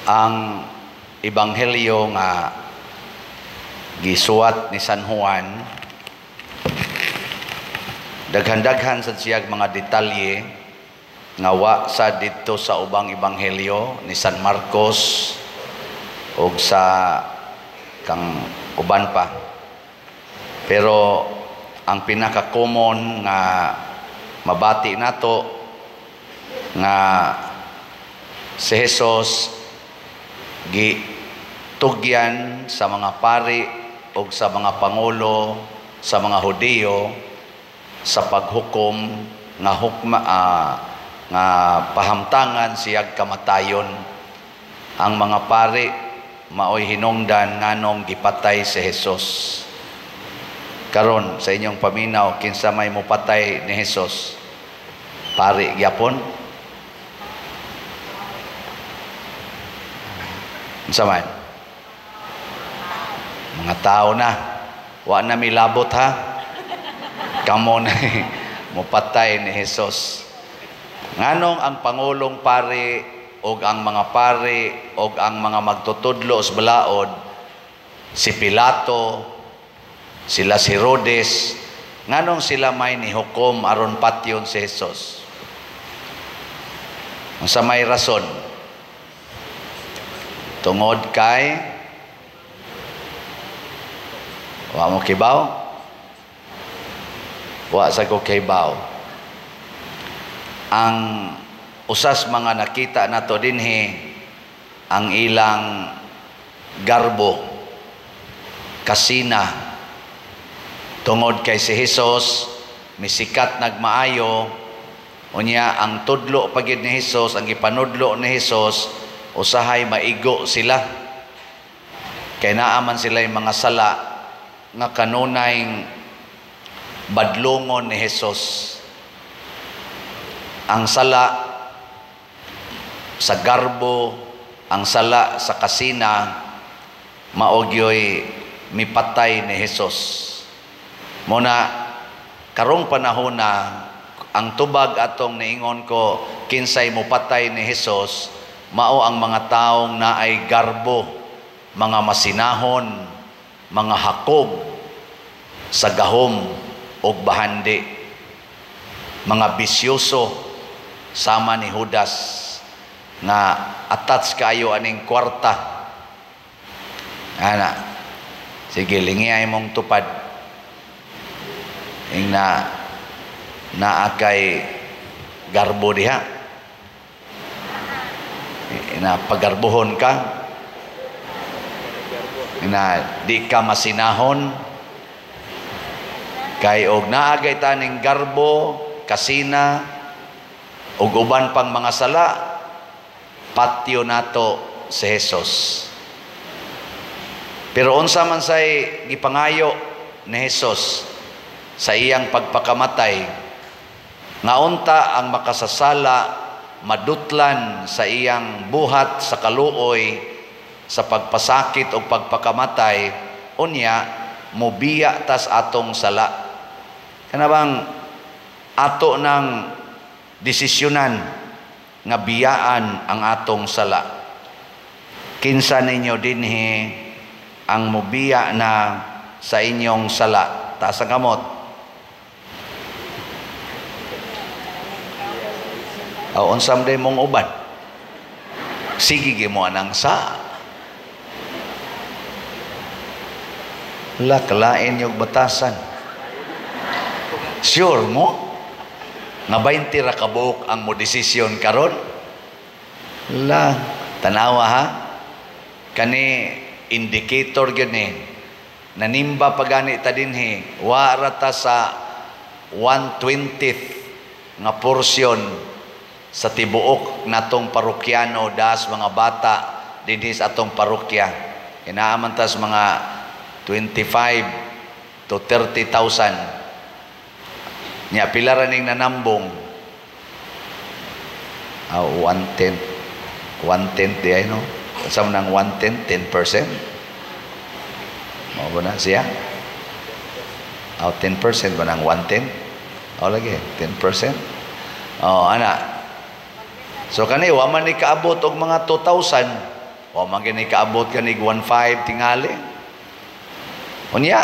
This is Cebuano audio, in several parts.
Ang ebanghelyo nga gisuwat ni San Juan, daghan-daghan sad siyag mga detalye nga wa sa didto sa ubang ebanghelyo ni San Marcos ug sa kang uban pa. Pero ang pinaka-common nga mabati nato nga si Jesus gitugyan sa mga pari o sa mga pangulo sa mga Hudiyo sa paghukom nga hukma, nga pahamtangan siyag kamatayon. Ang mga pari maoy hinungdan nganong gipatay si Jesus. Karon, sa inyong paminaw, kinsa may mopatay ni Jesus? Pari gyapon? Unsa man? Mga tao na. Wa na milabot ha. Kamo na mopatay ni Jesus. Nganong ang pangulong pari og ang mga pari og ang mga magtutudlo sa balaod, si Pilato, sila si Herodes, nganong sila may nihukom aron patyon si Jesus? Unsa may rason? Tungod kay wa mo kibaw? Wa sa ko kibaw. Ang usas mga nakita nato dinhi ang ilang garbo, kasina, tungod kay si Jesus misikat nagmaayo, unya ang tudlo pagid ni Jesus, ang gipanudlo ni Jesus, usahay maigo sila. Kay naa man sila yung mga sala nga kanunay badlongon ni Jesus. Ang sala sa garbo, ang sala sa kasina, maogyoy mipatay ni Jesus. Muna karong panahon na ang tubag atong niingon ko kinsay mopatay ni Jesus, mao ang mga taong naay garbo, mga masinahon, mga hakob sa gahom og bahandi, mga bisyoso sama ni Judas nga attach kayo aning kwarta. Ana, sige, lingi mong tupad. Ing na naa kay garbo diha. Ina pagarbohon ka. Ina di ka masinahon. Kay og naa gay taning garbo, kasina ug uban pang mga sala, patyo nato si Jesus. Pero unsa man say gipangayo ni Jesus sa iyang pagpakamatay, nga unta ang makasasala madutlan sa iyang buhat sa kaluoy sa pagpasakit o pagpakamatay, unya mobiya tas atong sala. Kana bang ato ng desisyonan nga biyaan ang atong sala? Kinsa ninyo dinhi ang mobiya na sa inyong sala? Taas ang kamot. O unsam day mong uban? Sige gimo anang sa. La kalain yung batasan. Sure mo? Nga 20 ra ka buok ang mo desisyon karon? La, tanawa ha. Kani indicator gyud ni. Nanimba pa gani ta dinhi, wa ra ta sa 1/20 nga porsyon sa tibuok natong parokyano, das mga bata dinhi sa atong parokya. Kinaaman tas mga 25 to 30,000. Nya pila ra ning nanambong? 1/10. 1/10 di ay no? Sa nang 1/10, 10%. Mao ba na siya? 10% ba nang 1/10? O lagi, 10%. Oh, ana. So kani wa man ni kaabot og mga 2,000. Wa man gani kaabot kanig 1.5 tingali. Unya,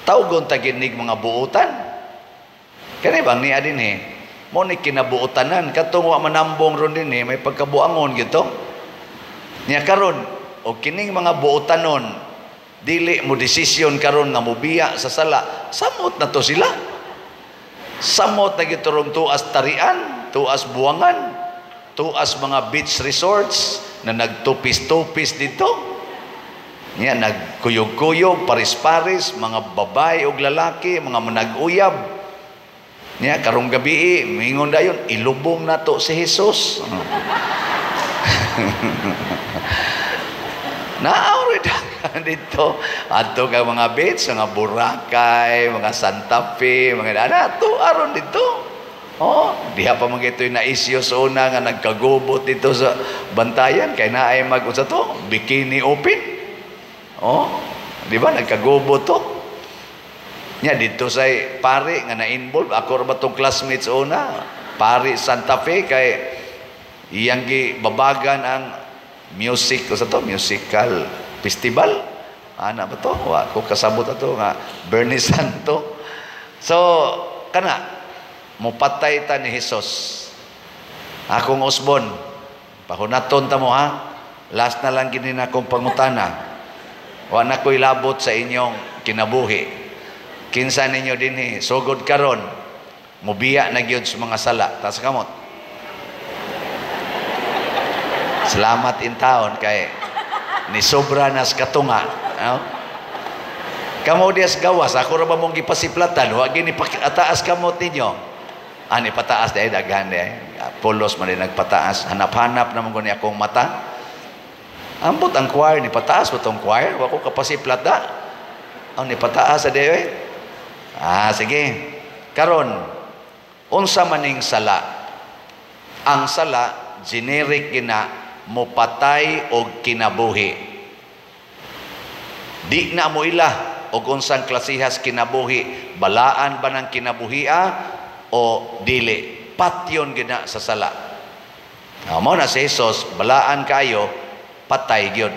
tawgon ta ginig mga buutan. Kani bang niya din eh. Mo ni kinabuotanan katong wa manambong ron din eh, may pagkabuangon gito. Nya karon og kining mga buotanon dili mo desisyon karon nga mobiya sa sala, samot na to sila. Samot na giturong tuas tarian, tuas buwangan, tuas mga beach resorts na nagtupis-tupis dito. Nya nagkuyog-kuyog, paris-paris, mga babae og lalaki, mga manag-uyab. Nya karong gabi mingon dayon, ilubong nato si Jesus. Naawre dito adto ka mga beach, mga Boracay, mga Santa Fe, mga ana to aron dito. Oh, diha pa man gitoy na isyu sa una nga nagkagubot dito sa bantayan kay naay mag unsa to, bikini open. Oh, di ba nagkagubot to? Nya dito say pare nga na-involve, ako ra ba tong classmates una, pare Santa Fe kay iyang gibabagan ang music sa to, musical festival. Ana ba to? Wa ko kasabot ato nga Bernie Santo. So kana mopatay ta ni Jesus. Akong usbon, pahunaton ta mo ha. Last na lang gini na akong pangutana. Wa na ko'y labot sa inyong kinabuhi. Kinsa ninyo dinhi sugod karon mobiya na gyud sa mga sala. Taas kamot. Salamat in taon kay ni sobra nas katunga. No? Kamo dias gawas, ako ra ba mong gipasiplatan, wa gini pataas kamot ninyo. Ani pataas dai daghan dai. Pulos man din nagpataas, hanap-hanap naman ko ni akong mata. Ambot ang choir ni pataas ba tong choir? Wa ko kapasiplat da. Ang ni pataas sa dai. Ah, sige. Karon, unsa maning sala? Ang sala generic gina mopatay og kinabuhi. Di na mo ila og unsang klasihas kinabuhi, balaan ba ng kinabuhia o dili? Patyon gina sa sala. Mao na si Jesus, balaan kayo, patay gyud.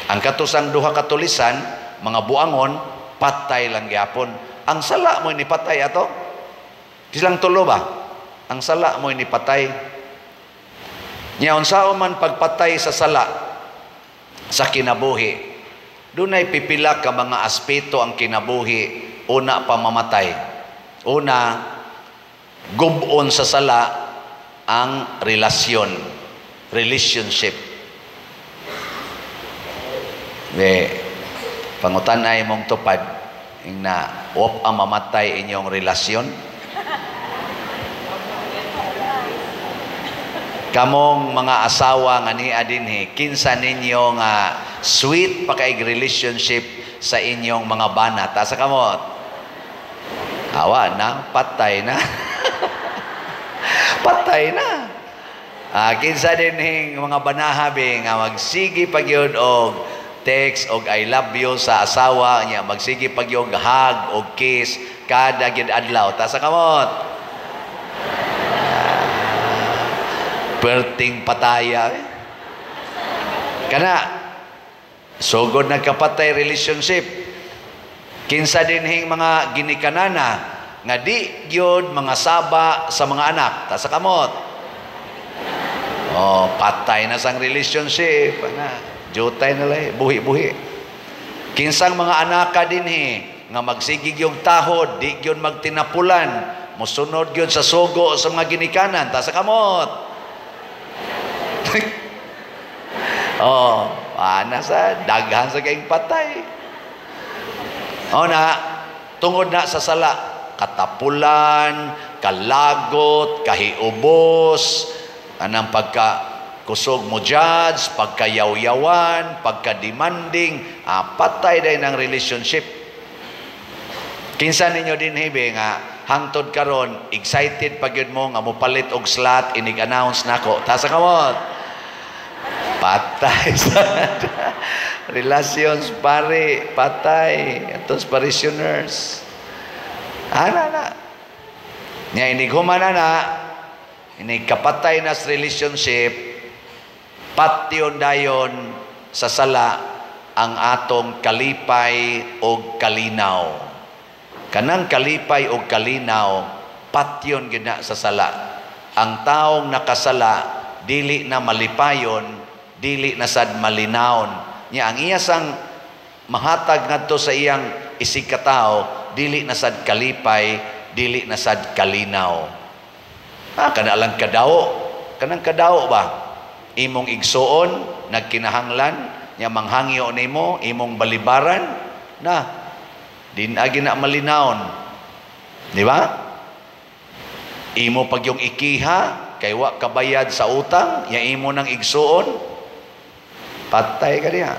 Ang katusang duha ka tulisan, mga buangon, patay lang gyapon. Ang sala mo ni patay ato. Silang tulo ba? Ang sala mo ni patay. Nya unsaon man pagpatay sa sala sa kinabuhi, dunay pipila ka mga aspeto ang kinabuhi una pa mamatay. Una, gub-on sa sala ang relasyon, relationship. Be, pangutan ay mong tupad ing na wop ang mamatay inyong relasyon. Kamong mga asawa nga niya dinhi, kinsa ninyo nga sweet pa kay relationship sa inyong mga bana? Taas kamot. Awa na, patay na. Patay na. Kinsa dinhi mga banahabi nga magsigi pa gyud og text og I love you sa asawa niya, magsigi pa gyud hug og kiss kada gyud adlaw. Taas kamot. Perting pataya. Kana sugod nagkapatay relationship. Kinsa dinhing mga ginikanana nga di gyud mga saba sa mga anak? Ta sa kamot. Oh, patay na sang relationship. Ana, jutay na lay, buhi-buhi. Kinsang mga anaka dinhi nga magsigig yung tahod, di gyud magtinapulan, mosunod gyud sa sugo sa mga ginikanan? Ta sa kamot. Oh, ana sa daghan sa kayong patay. O na, tungod na sa sala, katapulan, kalagot, kahiubos, anang pagka kusog mo judge, pagkayawyawan, pagka-demanding, patay din ang relationship. Kinsa ninyo din hibi nga hangtod karon excited pag yun mo nga mopalit og slot inig-announce nako. Tasa kamot. Patay sa relations pare, patay atos parishioners. Ana na. Nya inig human na, inig kapatay na sa relationship, Patyon dayon sa sala ang atong kalipay og kalinaw. Kanang kalipay og kalinaw, patyon gyud na sa sala. Ang taong nakasala dili na malipayon, dili na sad malinawon. Nya ang iya sang mahatag ngadto sa iyang isig katao, dili na sad kalipay, dili na sad kalinaw. Ah, kana lang kadawo, kanang kadawo ba? Imong igsuon nagkinahanglan nya manghangyo nimo, imong balibaran na din agi na malinawon. Di ba? Imo pag yung ikiha kay wa kabayad sa utang, ya imo nang igsuon, patay ka diha.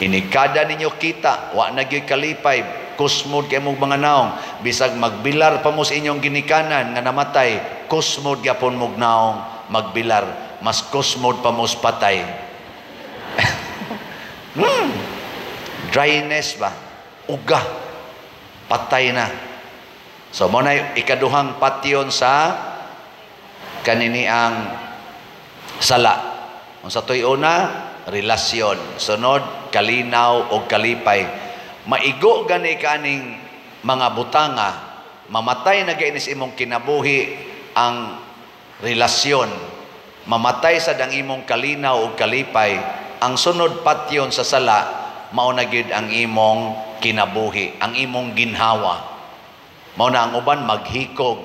Inikada ninyo kita, wa na gyud kalipay, kusmod kay mong mga naong, bisag magbilar pa mo sa inyong ginikanan nga namatay, kusmod gyapon mog naong magbilar, mas kusmod pa mo sa patay. Dryness ba? Uga. Patay na. So mo na ikaduhang patyon sa kanini ang sala. Unsa to'y una? Relasyon. Sunod, kalinaw o kalipay. Maigo gani kaning mga butanga, mamatay na gainis imong kinabuhi ang relasyon. Mamatay sad ang imong kalinaw o kalipay. Ang sunod patyon sa sala, mao na gyud ang imong kinabuhi, ang imong ginhawa. Mao na ang uban maghikog,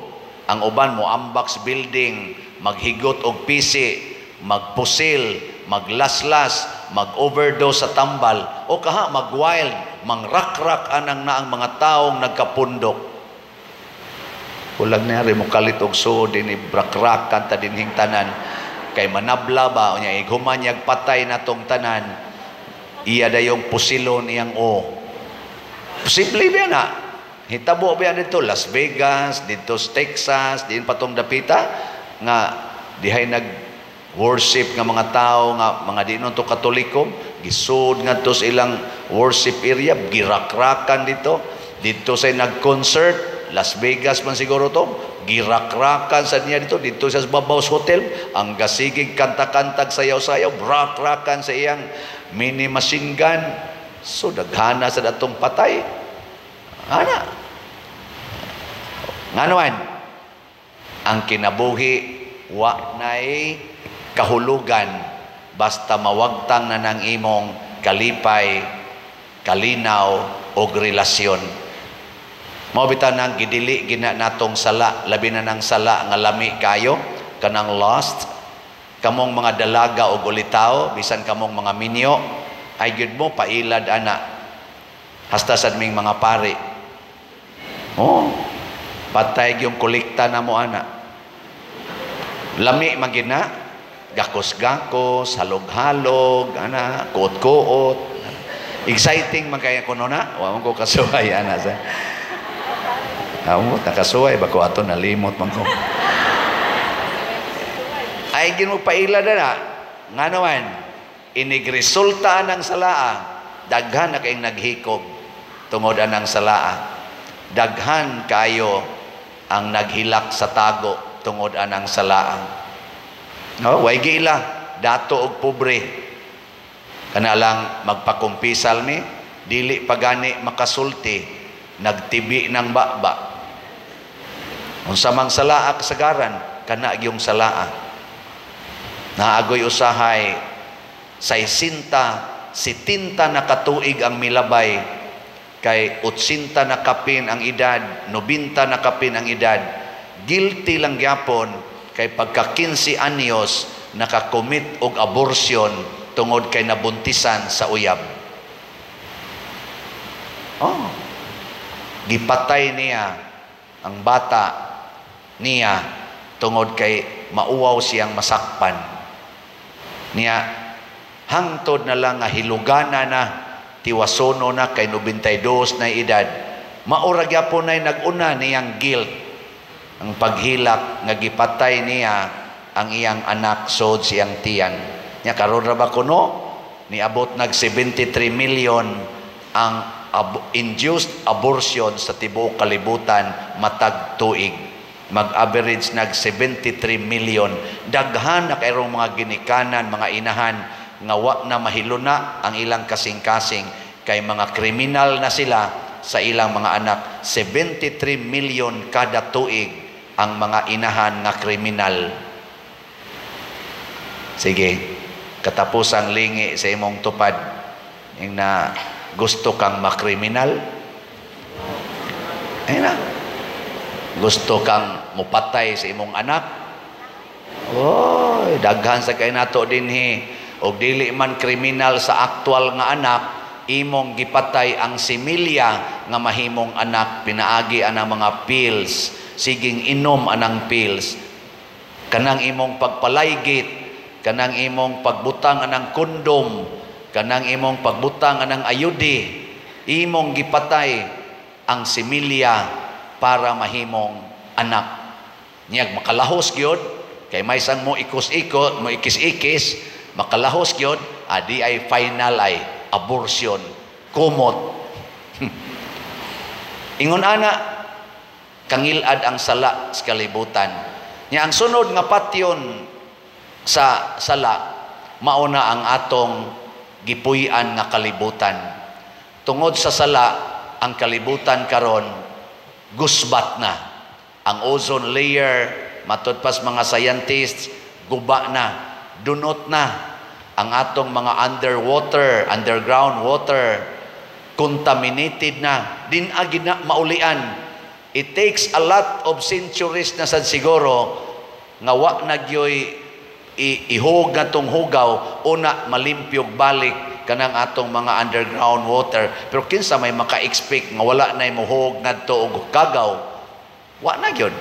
ang uban moambak sa building, maghigot og pisi, magpusil, maglaslas, mag-overdose sa tambal, o kaha mag-wild, mangrakrak anang na ang mga taong nagkapundok. Kulag na mo kalit og suod din brakrakan ta dinhing tanan kay manabla ba unya ighuman yag patay na tong tanan, iya dayong pusilon iyang o. Posible ba na? Hitabo ba dito Las Vegas, dito sa Texas, diin patong dapita nga dihay nag worship nga mga tao nga mga di to Katoliko, gisud ngadto sa ilang worship area, girakrakan dito dito sa nag-concert Las Vegas man siguro to, girakrakan sa niya dito dito sa babaw sa hotel, ang gasigig kanta-kantag sayaw-sayaw, brakrakan sa iyang mini machine gun. So daghana sa datong patay ana. Nganuan ang kinabuhi wa nay kahulugan basta mawagtang na ng imong kalipay, kalinaw og relasyon. Mao bitaw nang gidili gina natong sala, labi na nang sala nga lami kayo, kanang lust, kamong mga dalaga og ulitaw, bisan kamong mga minyo, ay gyud mo pailad ana. Hasta sad ming mga pari. Oh, patay gyung kolekta na mo ana. Lami man gid na, gakos-gakos, halog-halog, ana, kuot-kuot. Exciting man kaya kuno na. Wa man ko kasuway ana sa. Amo nakasuway ba ko ato, nalimot man ko. Ay gin mo paila na. Nga naman, inigresulta ang salaa, daghan na kayong naghikog tungod anang salaa. Daghan kayo ang naghilak sa tago tungod anang salaa. No, way giila, dato og pobre. Kana lang magpakumpisal mi, dili pa gani makasulti, nagtibi ng baba. Unsa mang salaa kasagaran, kana gyung salaa. Naagoy usahay 60, 70 na katuig ang milabay, kay 80 na kapin ang edad, 90 na kapin ang edad. Guilty lang gyapon kay pagka 15 anyos nakakommit og abortion tungod kay nabuntisan sa uyab. Oh. Gipatay niya ang bata niya tungod kay mauwaw siyang masakpan. Niya hangtod na lang nga hilugana na, tiwasono na kay 92 na edad. Maura gyapon nay nag-una niyang guilt ang paghilak nga gipatay niya ang iyang anak sod siyang tiyan. Nya karon ra ba kuno niabot nag 73 million ang induced abortion sa tibuok kalibutan matag tuig. Mag-average nag 73 million. Daghan na kayrong mga ginikanan, mga inahan nga wa na mahiluna ang ilang kasing-kasing kay mga kriminal na sila sa ilang mga anak. 73 million kada tuig ang mga inahan nga kriminal. Sige, katapusang lingi sa imong tupad, yung na gusto kang makriminal? Ayun na. Gusto kang mupatay sa imong anak? Oy, daghan sa kay nato dinhi. Og dili man kriminal sa aktual nga anak, imong gipatay ang similya nga mahimong anak pinaagi anang mga pills, siging inom anang pills. Kanang imong pagpalaygit, kanang imong pagbutang anang kondom, kanang imong pagbutang anang IUD, imong gipatay ang similya para mahimong anak. Niyag makalahos gyud kay may sang mo ikos-ikot, mo ikis-ikis, makalahos gyud, adi ay final ay abortion, kumot. Ingon ana kangilad ang sala sa kalibutan. Nya ang sunod nga patyon sa sala, mauna ang atong gipuy-an nga kalibutan. Tungod sa sala, ang kalibutan karon gusbat na. Ang ozone layer, matud pas mga scientists, guba na, dunot na. Ang atong mga underwater, underground water, contaminated na, din agi na maulian. It takes a lot of centuries na sad siguro nga wa na gyoy ihog nga tong hugaw una malimpyog balik kanang atong mga underground water. Pero kinsa may maka-expect nga wala na mohog ngadto og kagaw? Wa na gyud.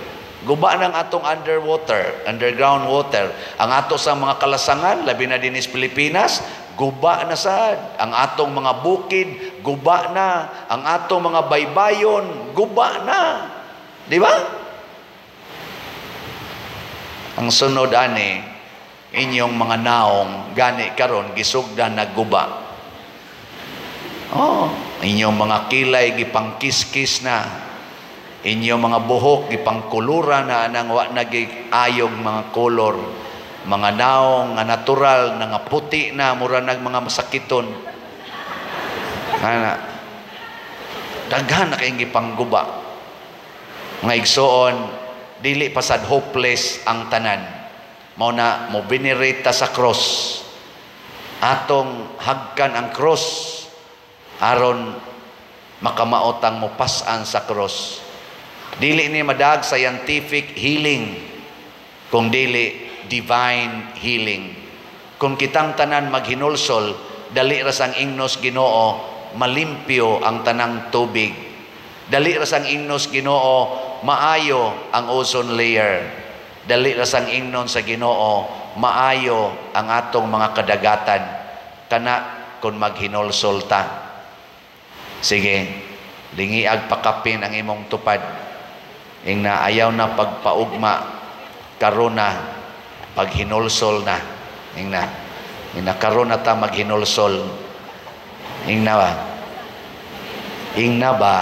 Guba nang atong underwater, underground water. Ang ato sa mga kalasangan, labi na dinhi sa Pilipinas, guba na sad. Ang atong mga bukid, guba na. Ang atong mga baybayon, guba na. Di ba? Ang sunod ani, inyong mga naong gani karon gisugdan nagguba. Oh, inyong mga kilay gipangkiskis na. Inyong mga buhok gipangkulura na anang wa nagayog mga kolor. Mga naong nga natural na nga puti na, mura nag mga masakiton. Ana. Daghan na kayong gipangguba. Mga igsoon, dili pasad hopeless ang tanan. Mao na mo venerate ta sa cross. Atong hagkan ang cross aron makamaotang mopas-an sa cross. Dili ni madag scientific healing kung dili divine healing. Kung kitang tanan maghinulsol, dali ra sang ingnos Ginoo, malimpyo ang tanang tubig. Dali ra sang ingnos Ginoo, maayo ang ozone layer. Dali ra sang ingnon sa Ginoo, maayo ang atong mga kadagatan. Kana kung maghinulsol ta. Sige, lingiag pakapin ang imong tupad. Ingna ayaw na pagpaugma, karon na paghinulsol na. Ingna, ingna karon na ta maghinulsol. Ingna ba? Ingna ba?